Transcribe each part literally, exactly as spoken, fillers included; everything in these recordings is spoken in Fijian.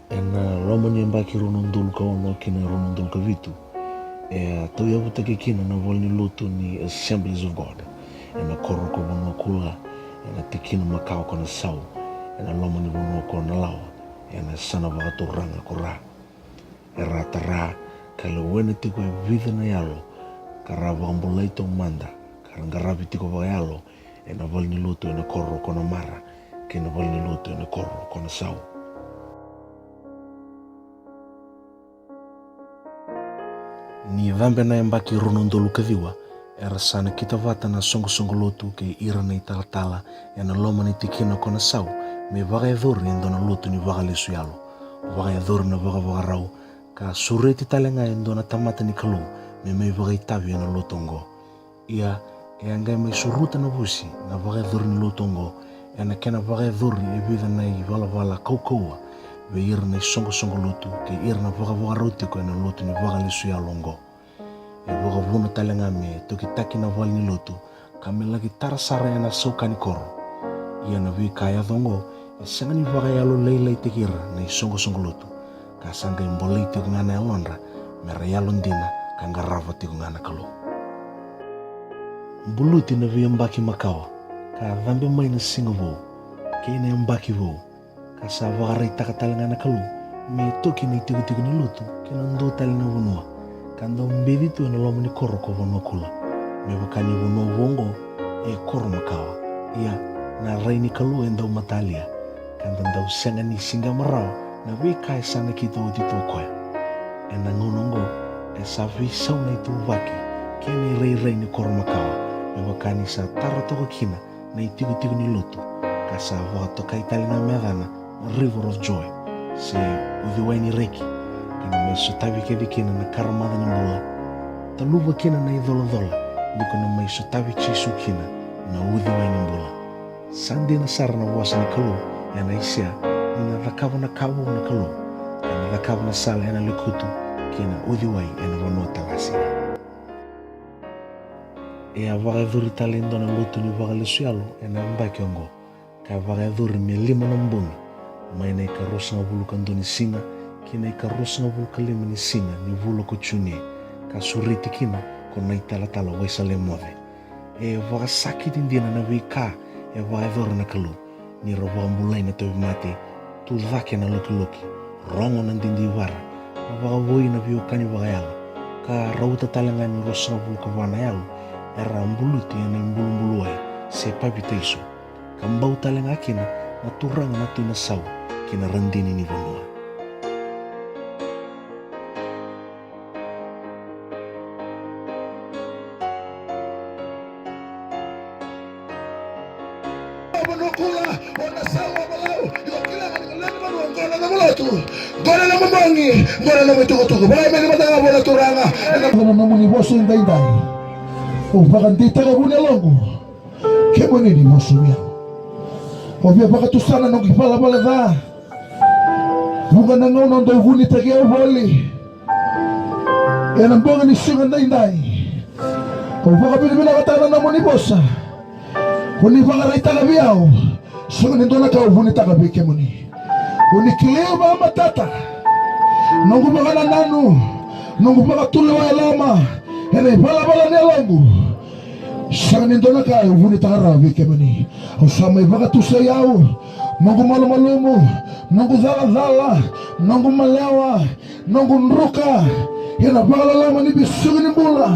Ena loma ni yabaki rua na udolu ka ono ki na rua na udolu ka vitu, e a tauyavutaki kina na valenilotu ni Assemblies of God ena koro ko Vanuakula, ena tikina makawa ko Nasau, ena loma ni vanua ko Nalawa, ena yasana vakaturaga ko Ra. Era a tara ka lewena tiko e vica na yalo ka ra vakabulai taumada ka ra qaravi tiko vakayalo ena valenilotu ena koro ko Namara kei na valenilotu ena koro ko Nasau. Ni cabe na yabaki rua na udolu ka ciwa, era sa nakita vata na soqosoqo lotu kei ira na italatala ena loma ni tikina ko Nasau me vakayacori e dua na lotu ni vakalesu yalo, vakayacori na vakavakarau, ka sureti tale ga e dua na tamata ni Kalou me mai vakaitavi ena lotu oqo. Ia, e a qai mai suruta na vusi na vakayacori ni lotu oqo ena kena vakayacori e vica na ivalavala kaukauwa vei ira na isoqosoqo lotu kei ira na vakavakarau tiko ena lotu ni vakalesu yalo oqo. E vakavuna tale ga me tokitaki na valenilotu ka me laki tara sara ena sauka ni koro. Ia na veika e yaco oqo e sega ni vakayalolailaitaki ira na isoqosoqo lotu, ka sa qai bolei tiko ga na yalodra me ra yalodina ka qarava tiko ga na Kalou. Buluti na veiyabaki makawa ka cabe mai na siga vou kei na yabaki vou, ka sa vakaraitaka tale ga na Kalou me toki na itikotiko ni lotu ki na dua tale na vanua, ka dau beci tu ena loma ni koro ko Vanuakula. Me vaka ni vanua vou oqo e koro makawa, ia na rai ni Kalou e dau matalia, ka da dau sega ni siqema rawa na veika e sa nakita oti tu o koya. Ena gauna oqo e sa veisau na ituvaki kei na irairai ni koro makawa, me vaka ni sa tara toka kina na itikotiko ni lotu, ka sa vakatokai tale ga me yacana na River of Joy, se uciwai ni reki, ka na mai sotavi kece kina na karamaca ni bula, taluva kina na icolacola, ni ko na mai sotavi Jisu kina na uciwai ni bula. Sa dina sara na vosa ni Kalou ena Aisea, ni na cakava na ka vou na Kalou, ka na cakava na sala ena lekutu kei na uciwai ena vanua talasi. E a vakayacori tale e dua na lotu ni vakalesu yalo ena yabaki oqo, ka a vakayacori me lima na bogi, mai na ikaruasagavulu ka dua ni siga ki na ikaruasagavulu ka lima ni siga ni vula ko June, ka sureti kina ko na italatala Waisale Moce. E vakasakiti dina na veika e vakayacora na Kalou, ni ra vakabulai na tauvimate, tu cake na lokiloki, rogo na didivara, na vakavoui na veiwekani vakayalo, ka rauta tale ga ni ruasagavulu ka va na yalo era a buluti ena ibulubulu wai se papitaiso, ka bau tale ga kina na turaga na Tui Nasau ki na radini ni vanua. Vanua kula, o Nasau, o Malau, iko kila ga ni ko lewe ni vanua, qo na nomu lotu, qo na nomu bogi, qo na nomu itukutuku. Vakaemeni mada ga vua na Turaga. Ena nomuni vosa edaidai, au vakadeitaka vua na yaloqu. Kemuni ni vosa vei au. Au via vakatusa na noqu ivalavala ca. Vuqa na gauna o dau vunitaki au voli. Ena bogi ni siga daidai, au vakavinavinakataka na nomuni vosa. O ni vakaraitaka vei au, sega ni dua na ka au vunitaka vei kemuni. O ni kilai au vakamatata. Noqu vakanananu, noqu vakatulewa e loma, ena ivalavala ni yaloqu. Sega ni dua na ka au vunitaka rawa vei kemuni. Au sa mai vakatusai au, noqu malumalumu, noqu calacala, noqu malewa, noqu druka, ena vakaloloma ni veisuki ni bula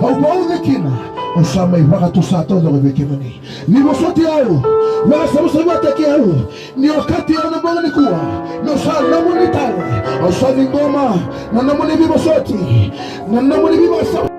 au vauci kina. Au sa mai vakatusa taucoko vei kemuni. Ni vosoti au, vakasavasavataki au, ni okati au na bogi nikua, meu sa nomuni tale. Au sa ciqoma na nomuni veivosoti, na nomuni veivakasava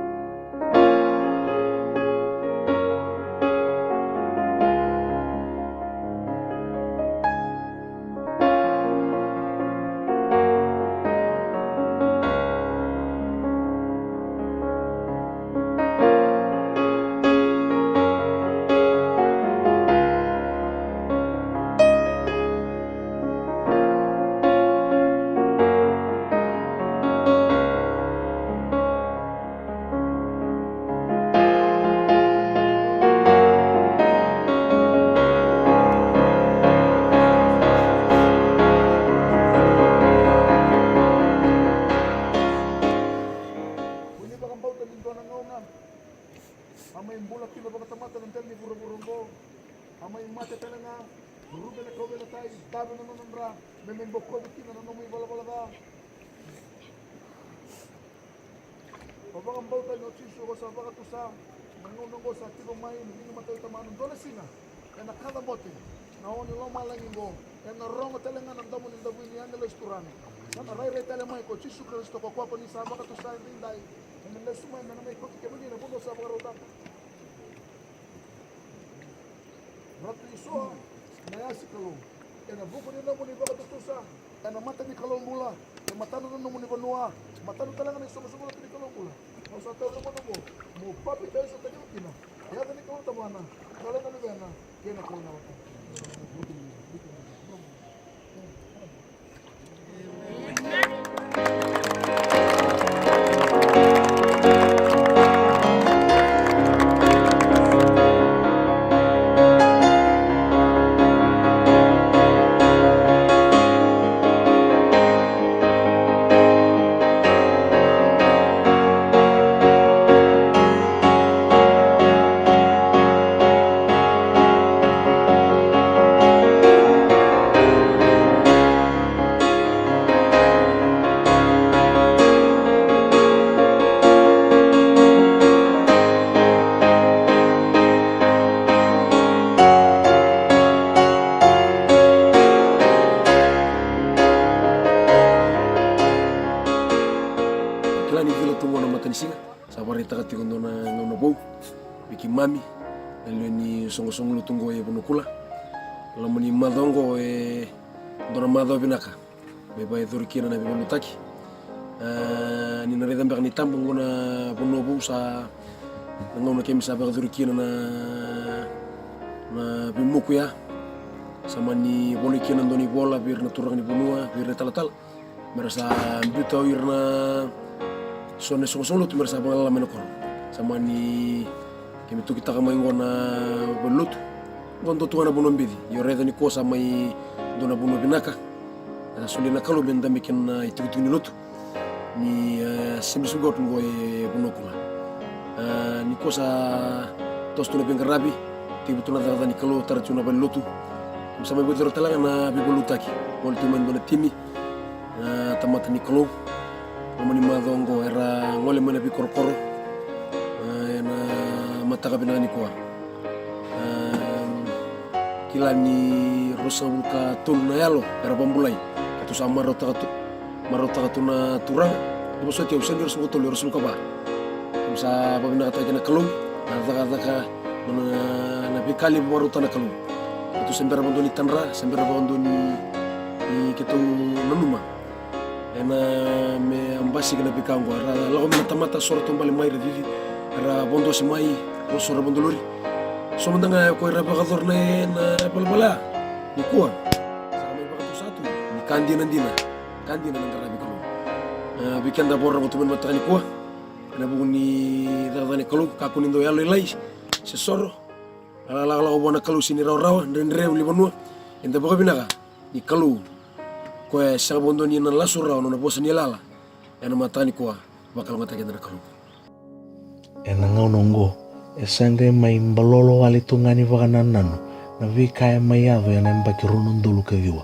Nodra me mai bokoci kina na nomu ivalavala ca. Au vakabauta ni o Jisu ko sa vakatusa na gauna oqo sa tiko mai na liga matai tamana. Dua na siga ena kacabote na o ni lomalagi oqo, ena rogo tale ga na domo ni davui ni agilosi turaga. Sa na rairai tale mai ko Jisu Karisito, ko koya ko ni sa vakatusa edaidai. Ena lesu mai me na mai kauti kemuni na vanua sa vakarautaka. Ratu Isoa, na yasi Kalou, ena vuku ni nomuni vakatutusa ena mata ni Kalou bula, e matana na nomuni vanua, matana tale ga na isoqosoqo lotu ni Kalou bula. Au sa taura na gauna oqo meu papitaiso tale kina ena yaca ni Kalou Tamana, Kalou na Luvena, kei na Kalou na Yalo Tabu. Kila ni cila tu qo na matanisiga, sa vakaraitaka tiko dua na gauna vou vei keimami na lewe ni soqosoqo lotu oqo e Vanua Kula. Loma ni macawa oqo e dua na macawa vinaka me vakayacori kina na veivakalotutaki. A, ni na raica beka ni tabu oqo na vanua vou, sa na gauna keimami sa vakayacori kina na, na veimoku ya. Sa mani volai kina na dua na ivola vei ira na turaga ni vanua, vei ira na talatala, me ra sa biuta o ira na so na isoqosoqo lotu me ra sa vagalala mai na koro. Sa mani keimami tokitaka mai oqo na valenilotu. Oqo dua tu ga na vanua beci, ia o raica nikua sa mai dua na vanua vinaka. E sa solia na Kalou me dabe kina na itikotiko ni lotu ni, e, Assembly of God oqo e Vanua Kula. E, nikua sa toso tu na veiqaravi, tekivu tu na cakacaka ni Kalou, tara tu na valenilotu. Keimami sa mai vakayacora tale ga na veivakalotutaki. Gole tu mai dua na timi na tamata ni Kalou. Loma ni macawa oqo era gole mai na veikorokoro, e, ena mataka vinaka nikua. E, kila ni ruasagavulu ka tolu na yalo era vakabulai. Keitou sa marautaka tu, marautaka tu na Turaga. Ni vosoti au, sega ni ruasagavulu ka tolu, ruasagavulu ka va. Keimami sa vakavinakataka kina na Kalou na cakacaka, na, na veika levu e vakarautaka na Kalou. Keitou se bera vakadua ni tadra, se bera vakadua ni, ni keitou nanuma ena me basika na veika oqo. Era lako mai na tamata, so ra taubale mai, ra cici, era vodo ose mai, ro so ra vodo lori. So mada ga o koya era vakayacora na, na valavala ya. Nikua sa mai vakatusa tu ni ka dina, dina, ka dina na qaravi Kalou. E, vei keda vakarorogo tu mai na mataka nikua, ena vuku ni cakacaka ni Kalou, kakua ni dau yalolailai se soro. Lakolako vua na Kalou, sega ni rawarawa, dredre, ulunivanua. Eda vakavinaka ni Kalou, koya e sega vakadua ni na lasu rawa na nona vosa ni yalayala. Ena mataka nikua, vakalougatataki keda na Kalou. Ena gauna oqo e sa qai mai balolo wale tu ga ni vakanananu na veika e mai yaco ena yabaki rua na udolu ka ciwa.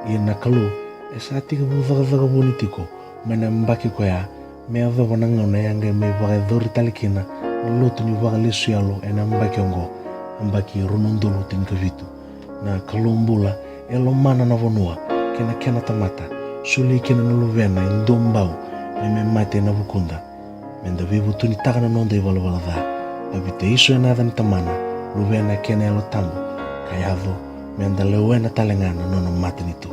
Ia na Kalou e sa tekivu cakacaka vuni tiko mai na yabaki koya, me yacova na gauna e a qai mai vakayacori tale kina na lotu ni vakalesu yalo ena yabaki oqo, yabaki rua na udolu tinikavitu. Na Kalou bula e lomana na vanua kei na kena tamata, soli kina na Luvena e duabau me mai mate ena vukuda, me da veivutunitaka na noda ivalavala ca. Papitaiso ena yaca ni Tamana, Luvena kei na Yalo Tabu, ka yaco me da lewena tale ga na nona matanitu.